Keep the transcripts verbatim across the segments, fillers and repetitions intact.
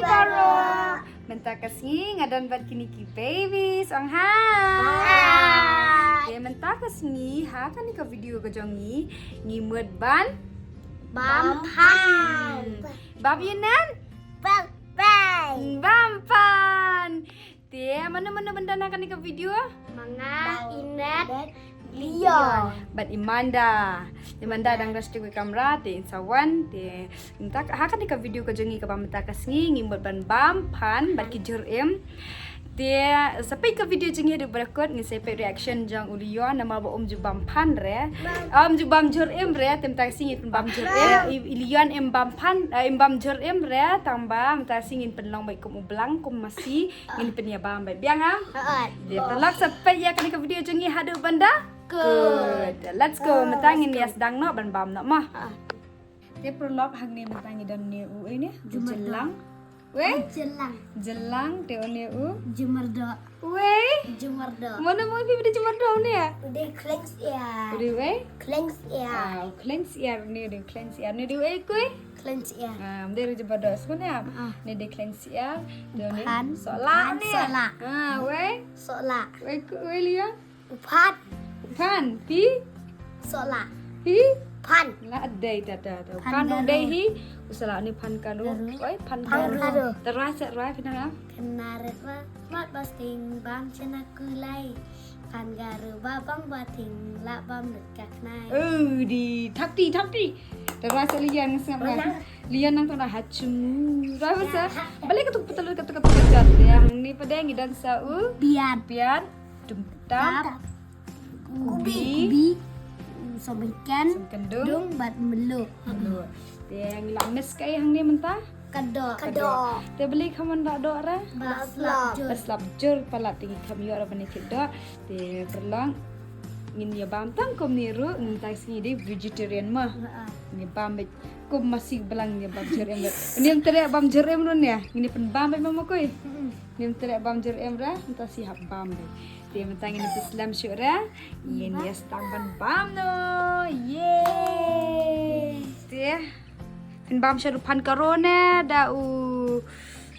Baroh. Mynta ka sngi nga don bad kine ki babies. Ong hi. Hi. Te mynta ka sngi ha kane ka video ka jong ngi, ngi mut ban bam phan. Bam ïa nen? Bam phan. Bam phan. Te mano mano ban don ha kane ka video? Ma nga, Inet, Leo bad i Manda. I Manda dang rush te ka kamra, te in sa wan, te mynta ha kane ka video ka jong ngi kaba mynta ka sngi ngi mut ban bam phan bad ki jhur im. Te sa peit ka video jong ngi haduh ba la kut, ngin sa peit reaction jong u Leo namar ba um ju bam phan re. Um ju bam jhur im re, te mynta ka sngi ngin pynbam jhur im. I, i Leo im bam phan, eh, im bam jhur im re, tang ba mynta ka sngi ngin pynlong bad kum u blang kum masi. Ngin pynïabam bad biang ha. Hooid. Te paralok sa peit ïa kane ka video jong ngi haduh ban da kut. Let's go. Mynta ngin ïa sdang noh ban bam noh mo. Te paralok hangne mynta ngi don ne u, eh, ne? Jumar jylang. Wei? Jylang. Jylang te une u. Jumar doh. Wei? Jumar doh. Mano mo phi bad jumar doh une? U dei khleng syiar. U dei wei? Khleng syiar. Ah, u khleng syiar une, u dei khleng syiar. Une u dei wei kui? Khleng syiar. Ah, um dei jumar doh sku ne? Ah. Une dei khleng syiar. Te une phan. Sohlah une. Sohlah. Ah, wei? Sohlah. Wei kui, wei Leo? U phan. U phan. Phi? Sohlah. Phi? Phan. La dei ta ta ta. Phan u dei hi. U sohlah une phan karu. Oi, phan karu. Te rwai sa rwai phi nang am? Kynmaw rit wa mat ba sting bam chena kulai. Phan karu ba bang ba ting la bam lut ka khnai. Oh, di thak ti thak ti. Te rwai sa Lian sngap na. Lian nang tong na ha chmu. Rwai sa. Balei ka tuk petalut ka tuk ka tuk ka jat. Yang ni pa dei ngi don sa u. Biat. Biat. Dum tap. Kubi. Kubi. Sohmynken. Sohmynken dung. Dung bad mluh. Mluh. Te ngi la mix kaei hangne mynta? Ka doh. Ka doh. Te balei ka mon ba doh re? Ba slap jur. Ba slap jur palat te ngi kham ïoh re ba ne ki doh. Te paralok ngin ïa bam tang kumne ruh, mynta ka sngi dei vegetarian mo. Ngin bam bad kum masi blang ngin bam jhur im. Ngin treh bam jhur im ruh ne. Ngin pynbam bad ma ma kui. Ngin treh bam jhur im re, mynta shi hap bam bad. Te mynta ngin ïa slem shuh re. Ngin ïa sdang ban bam noh. Yay. Te phin bam shuh ruh phan karu ne da u,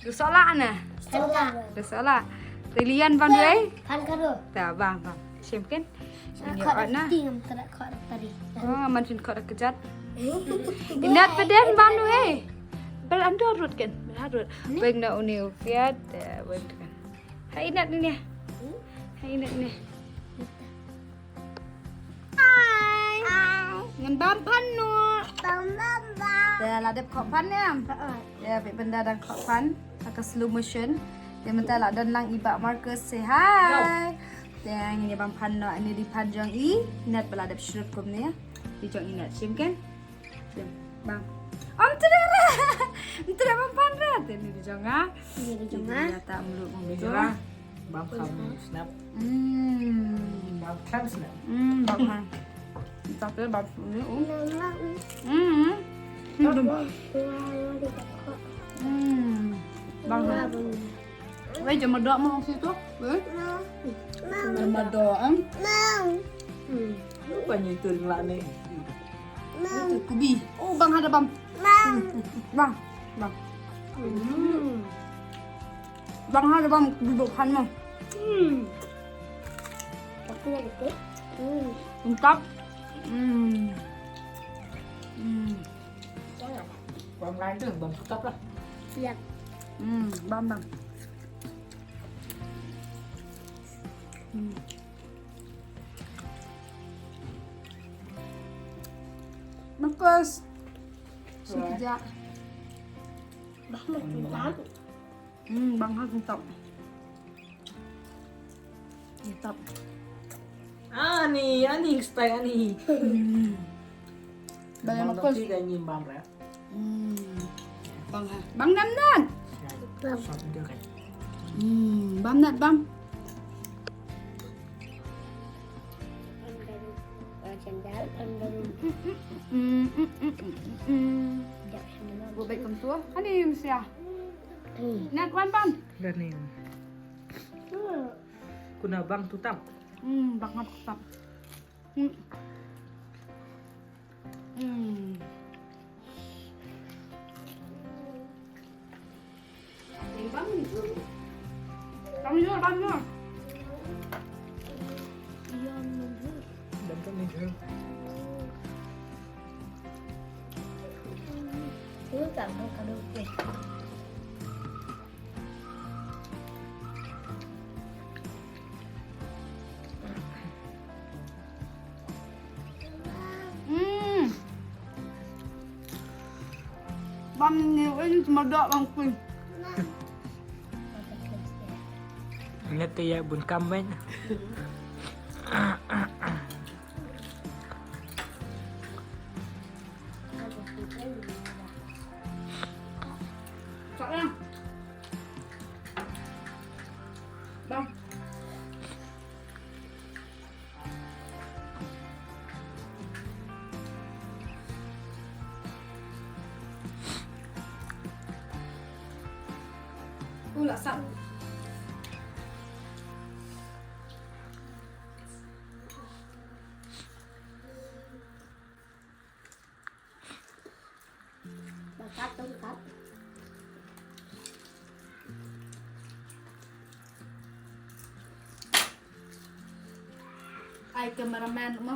u sohlah ne. Sohlah. U sohlah. Te Lian bam wei? Phan karu. Ta bam bam. Shim ken. Shim ïa ot na. Ting am tara khot tari. Oh, man phin khot kjat. Inat pa dei bam wei. Bel ando rut ken. Bel rut. Weng na une u piat, eh, weng kan. Hai Inat ni. Hai Inat ni. Hai. Ngan bam phan noh. Bam bam bam. Te la dep khot phan ne am? Te phi pynda dang khot phan ha ka slow motion. Te mynta la don lang i Bah Marcus, say hi. Te ngin ïa bam phan noh, ine dei phan jong i Inat ba la dep shrut kumne. Dei jong i Inat, shim ken. Bam. Om treh re. Om treh bam phan re. Te ni dei jong nga. Ni dei jong nga. Ni dei jong nga. Bam kham snap. Hmm. Bam kham snap. Hmm, bam kham. Tapi bam ni, um. Hmm. Hmm. Bam kham. Wei, jemedok mo situ. Wei. Jemedok, em. Hmm. Apa ni tu lah ni? Itu kubi. Oh, bang ada bam. Bang. Bang. Hmm. Bang ada bam kubi bok han mo. Hmm. Aku lagi tu. Hmm. Lengkap. Hmm. Hmm. Bam lain tu, bam tetap lah. Siap. Hmm, bam bam. Hmm. Marcus. Sekejap. Bah, makan tak? Hmm, bang ha, mantap. Mantap. Ani, ani style ani. Hmm. Bang Marcus. Bang ni bang rap. Hmm. Bang ha. Bang nam nan. Hmm, bam nat bam. Hmm, hmm, hmm, hmm, hmm, hmm. Go back kumtu. Ani msia. Hmm. Nat wan bam. Gani. Kuna bang tutap. Hmm, bang tutap. Hmm. Hmm. Bam ïa, bam ïa. Bam ïa. Hmm. Bam ni, ini cuma dok bang kui. Ingat ya, bun kamen. Bang. Ula sat. Bakat tu kat. Ai cameraman mo.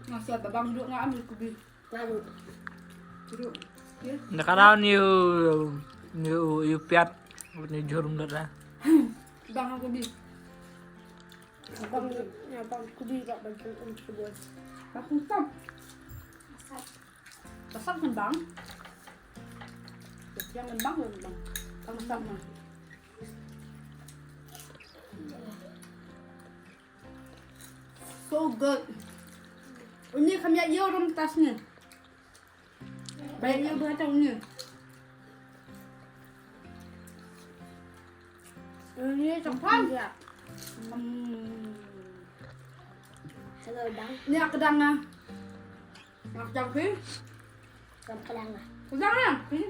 Ngasih babang duk ngam kubi. Baru. Duk. Ya. Nda ka daw ni u, ni u, u piat ni jhur ngat da. Bang aku bi. Bang, ya bang kudi bak bang um sebut. Bang kentang. Pasal kan bang. Yang kan bang kan bang. Bang tak mah. So good. Uni kam ïa ïoh ram tas ni. Ba ïa ïoh ba ta uni. Uni chang pan ya. Hmm. Hello bang. Ni ak dang ah. Ak dang phi. Kam ka dang ah. Ka dang ah. Phi.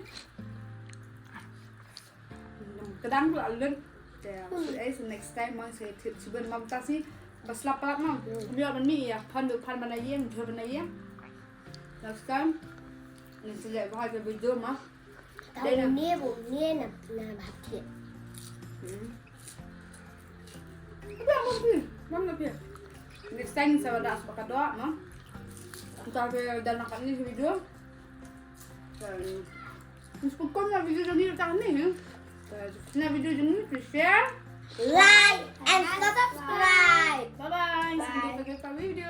Ka dang tu alen. Te, so, eh, so next time mang se tip chiben mang ta si. Bas lap lap mang. Hmm. Biar ban mi ya, pan du pan mana yeng, jor mana yeng. Next time. Ni sila bahas video ma. Tau dai na. Ni bu ni na, na ba tip. Hmm. Biar mang pi, mang na pi. Next time sa wada sa bakadok ma. Kita be dan nak ni video. Meskipun na video jong ngi tang ni, eh. Na video jong ngi, please share, like and subscribe. Bye bye. See you again for video.